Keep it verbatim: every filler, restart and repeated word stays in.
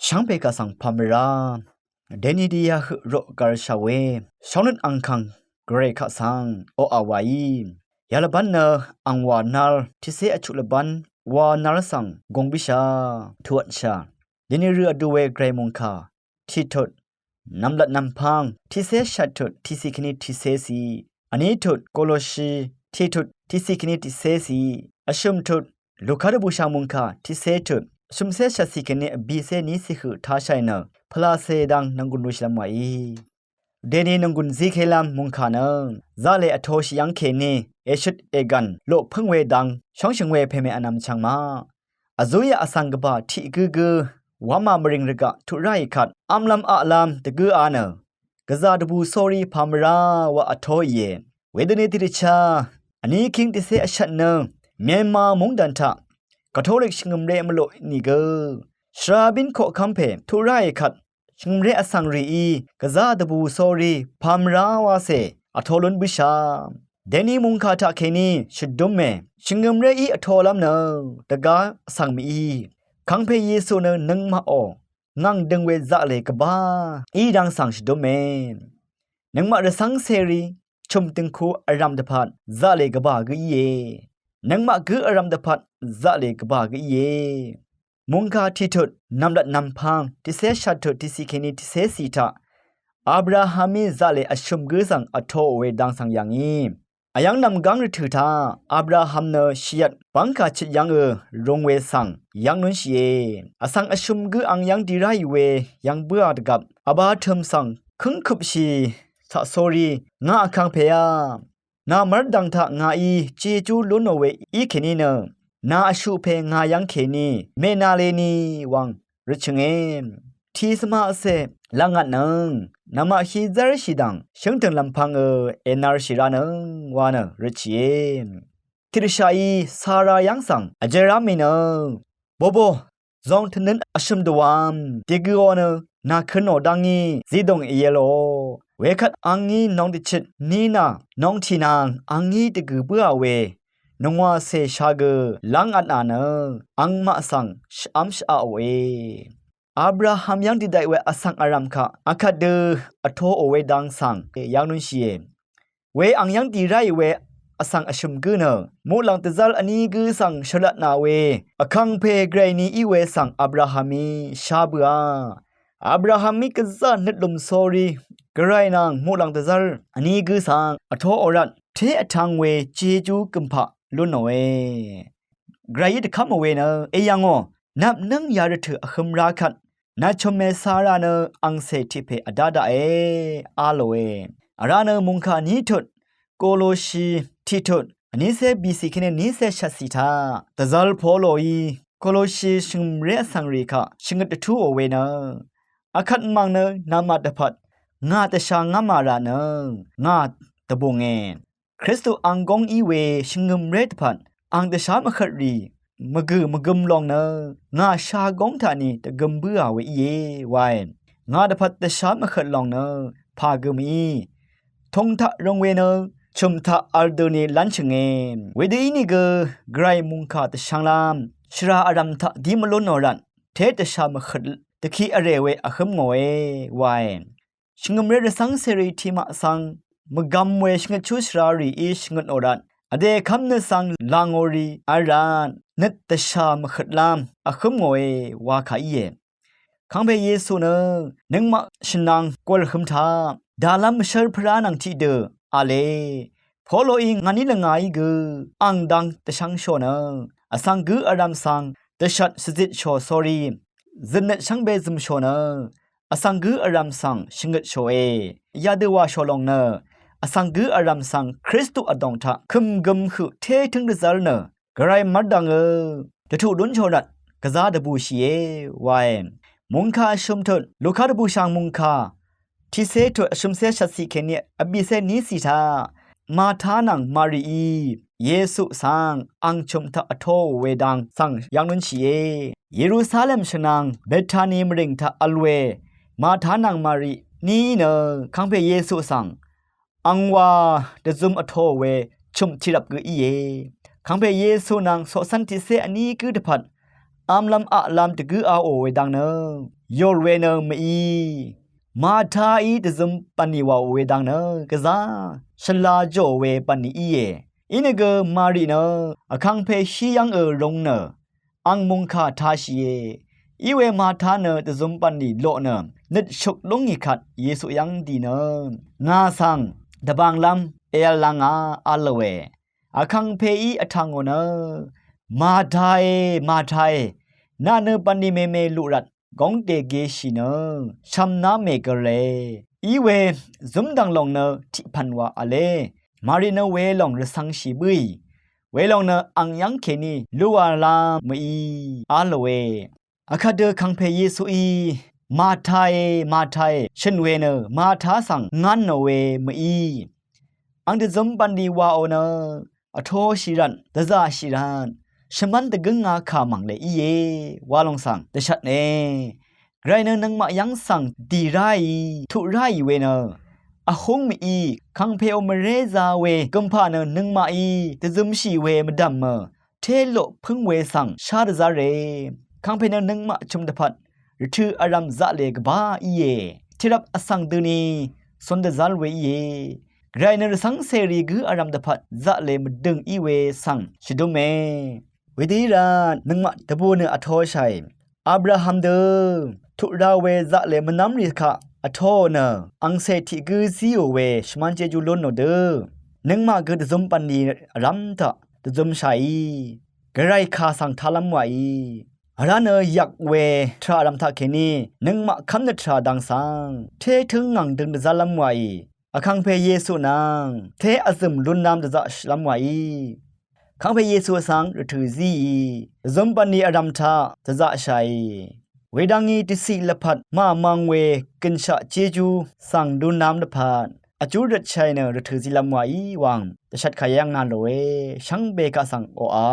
Shvngpè kaq svng pàmvrá deni dvyā høq roq gv̄lshà we shóngnøt angkàng gvray kaq svng oqà wàí. Yalvbán nø angwà nal tiqcé vchuq lvbán wa nal svng gong bǿshà, tuqvtshà. Deni rø vdu we gvray mòngkà tiqtut nv̀mlat nv̀mpv́ng tiqcé shvttut tiqcè kèní tiqcé ciq, vní tut Koloshi tiqtut tiqcè kèní tiqcé ciq, vshø̀m tut Luka dvbùshà mòngkà tiqcé tut vshø̀mcé shvtcì kèní vbìcé nícì høq tashàì nø pvlacè dang nònggùn lushìlv́m wàí. Deni nònggùn zikèlv́m mòngkà nø zaqlè vtoshì yv́ng kèní èshøt ègv̀n loq pǿng we dang shóngshø̀ng we pèmè vnvm chv̀ng maq vzúyaq vsvng gvbà tiq gǿgǿ wamà mvrìng rvgaq tuq ráì kvt vmlv́m aqlv́m dvgǿ a nø gvzà dvbù sórí pàmvrá wa vtóìe. Wedøni tiqdvchá vní king tiqcé vshvt nø Myanmar mungdàn taq Katolik shvngø̀mré mvloq nìgø shvra bín koqkv́m pè tuq ráì kvt shvngø̀mré vsvng rìí gvzà dvbù sórí pàmvrá wacè vtō lún bǿshà. Deni mòngkà taqkèní shvdúme shvngø̀mréí vtōlv́m nø dvgá vsvng mìí Kangpè Yesu nø nøngmaqò ngàng døng we zaqlè gvbá í dang svng shvdúme. Nøngmaq rvcv́ng ceri chø̀m døngku vrv̀m dvpvt zaqlè gvbà gǿ íe. Nøngmaq gǿ vrv̀m dvpvt zaqlè gvbà gǿ íe. Mòngkà tiqtut nv̀mlat nv̀mpv́ng tiqcé shvttut tiqcì kèní tiqcé ciq taq Abrahamí zaqlè vshø̀m gǿ svng vtoò we dang svng yà ngì. Vyv́ng nv̀mgv́ng rvtø̀ taq Abraham nø shìyvt bv́ngkà chøt yv́ngø rūng we svng yv́ng núnshìe. Vsvng vshø̀m gǿ ang yv́ng di ráì we yv́ng bǿà dvgvp vbā tø̀m svng kǿngkøpshì taq sórí ngà vkangpèá nà mv́rdv̀ng taq ngàí jejú lúnò we í kèní nø nà vshuq pè ngà yv́ng kèní mènaleni wvng røtshø̀nge. Tiq svmaqcè lv́ngvtnøng namaq hí zv́rshì dv̀ng shǿngtø̀ng lv̀mpv̄ngø ènarshì ranøng wa nø røtshìe. Tiqdvshàí Sara yv́ng svng vjvra mì nø bobo zong tvnøt vshø̀m dvwv̄m dègøò nø nà kø̄nò dá ngí zidòng èyelò. Wekvt ang ngí nong dvchøt ní nà nong tì nvng ang ngí dvgø̀ bǿà we nòngwàcè shagø lv́ngvtnà nø angmaq svng shvv́m shvaqòe. Abraham yv́ng dìdaq we vsvng vrv̀m kaq akvt dø vtoò we dang svng yv́ng núnshìe. We ang yv́ng dì ráì we vsvng vshø̀m gǿ nø muqlàng dvzv́r vní gǿ svng shvlatnà we vkangpè gvray ni í we svng Abrahamí shá bøà. Abrahamí gvzà nøtlùm sórí gvray nvng muqlàng dvzv́r vní gǿ svng vtoò rvt té vtv̄ng we jejú gø̀mpaq lúnòe. Gvrayí dvkv́mò we nø èyv̀ngò nvpnǿng yarvtø̀ vhø̄m rá kvt nà chø̀mmè Sara nø angcè tiq pè vdá daqe a lòe. Vrá nø mòngkà ní tut Koloshi tiq tut vnícé bìcì kèní vnícé shvtcì taq dvzv̄l Poloí Koloshi shvngø̀mré vsvng rì kaq shvngøt dvtúò we nø akvt mv̀ng nø namaq dvpvt ngà dvsha ngv́mà rà nø ngà dvbùnge. Kristu ang góng í we shvngø̀mré dvpvt ang dvshá mvhøt rì mvgø̀ mvgøm lòng nø ngà shagóng taq ni dvgøm bǿà we íe wae. Ngà dvpvt dvshá mvhøt lòng nø pà gø mìí tūng taq rūng we nø chø̀m taq vl dø ni lv́nshø̀nge. Wedø ínìgø gvray mòngkà dvshvnglv́m shvrà vrv̀m taq dí mvlúnò rvt té dvshà mvhøt dvkiq vrè we vhǿm ngòe wae. Shvngø̀mré rvcv́ng cèrì tiqmaq svng mvgvm we shvngøtshú shvrarìí shvngøtnò rvt vdè kv́m nø svng làngò rì vl rvt nøt dvshà mvhøtlv́m vhǿm ngòe wa kà íe. Kangpè Yesu nø nøngmaq shvnvng gùlhøm taq dàlv́m mvshv́r pvrá nvng tiqdø v̄le. Poloí ngàní lvngàí gø ang dang dvshvngshò nø vsvng gǿ vrv̀m svng dvshvt shvzitshò sórí zøtnøt shvngbe zø̀mshò nø vsvng gǿ vrv̀m svng shvngøtshòe. Yadø wàshò lòng nø vsvng gǿ vrv̀m svng Kristu vdòng taq kø̀m gøm høq té tǿng dvzv́r nø gvray mv́rdv̀ngø dvtuq lúnshò rvt gvzá dvbùshìe wae. Mòngkà vshø̀m tut Luka dvbùshv̀ng mòngkà tiqcé tut vshø̀mcé shvtcì kèní vbìcé nícì taq Marta nvng Marií Yesu svng ang chø̀m taq vtoò we dang svng yv́ng lúnshìe. Yerusalem shvnvng Betani mvrìng taq vl we Marta nvng Mari níí nø kangpè Yesu svng angwà dvzøm vtoò we chø̀m tiqrvp gø íe. Kangpè Yesu nvng coqcv́n tiqcé vní gǿ dvpvt vmlv́m aqlv́m dvgǿ aò we dang nø yòr we nø mví. Màtáí dvzøm bv̀nlì wàò we dang nø gvzá shvla jòò we bv̀nlì íe. Inìgø Mari nø vkangpe shí yv́ngø rūng nø ang mòngkà tāshìe. Iwe Màtá nø dvzøm bv̀nlì loq nø nøt shuk lúngì kvt Yesu yv́ng dì nø, ngà svng dvbànglv́m èv̄l lv́ngà, v̄l lòe. Vkangpeí vtv̀ngò nø, Màtáe, Màtáe, nà nø bv̀nlì mème luq rvt góng dègeshì nø shv̀mná mègø̄le. Iwe zǿmdv̀ng lòng nø tiqpv̀n wa v̄le. Mari nø welòng rvcv̄ngshì bǿì. Welòng nø ang yv́ng kèní luwàlá mví, v̄l lòe. Vkvt dø vkangpe Yesuí, Màtáe, Màtáe, shø̀n we nø Màtá svng ngv́nò we mví. Ang dvzøm bv̀nlì wàò nø vtoshì rvt, dvzaqshì rvt, shvmv́n dvgǿngā kà mv̀ngle íe wa lòng svng dvshvtne. Gvray nø nøngmaq yv́ng svng dì ráì, tuq ráì we nø vhúng mví. Vkangpeò mvrézā we gø̀mpà nø nøngmaqí dvzømshì we mvdv̀mø té loq pǿng we svng shá dvzv́re. Vkangpe nø nøngmaq chø̀m dvpvt rvtø̀ vrv̀m zaqlè gvbá íe. Tèrvp vsvng døni cun dvzv́r we íe. Gvray nø rvcv́ng cèrì gǿ vrv̀m dvpvt zaqlè mvdø̀ng í we svng shvdúme. Wedø í rvt nøngmaq dvbù nø vtoshàì. Abraham dø tuq ra we zaqlè mvnv́mrì kaq vtoò nø angcè tiq gǿ zíò we shvmán jejú lúnò dø nøngmaq gø dvzøm bv̀nlì vrv́m taq dvzømshàì. Gvray kà svng talv́m wàì. Vrá nø yvk we tvrà vrv̀m taqkèní nøngmaq kv́mnøt tvrà dang svng té tǿng ngv̀ng døng dvzálv́m wàì. Vkangpe Yesu nvng té vzø̀m lunnv̄m dvzaqshìlv́m wàì. Vkangpe Yesu svng rvtø̀ zíì. Dvzøm bv̀nlì vrv̀m taq dvzaqshàì. Wedv́ngí dvciq lvpat màmvng we gø̀nshaq jejú svng lunnv̄m dvpvt vjú røtshàì nø rvtø̀ zílv́m wàì wvng dvshvt kàyv́ng nà lòe. Shvngbe kaq svng oqà.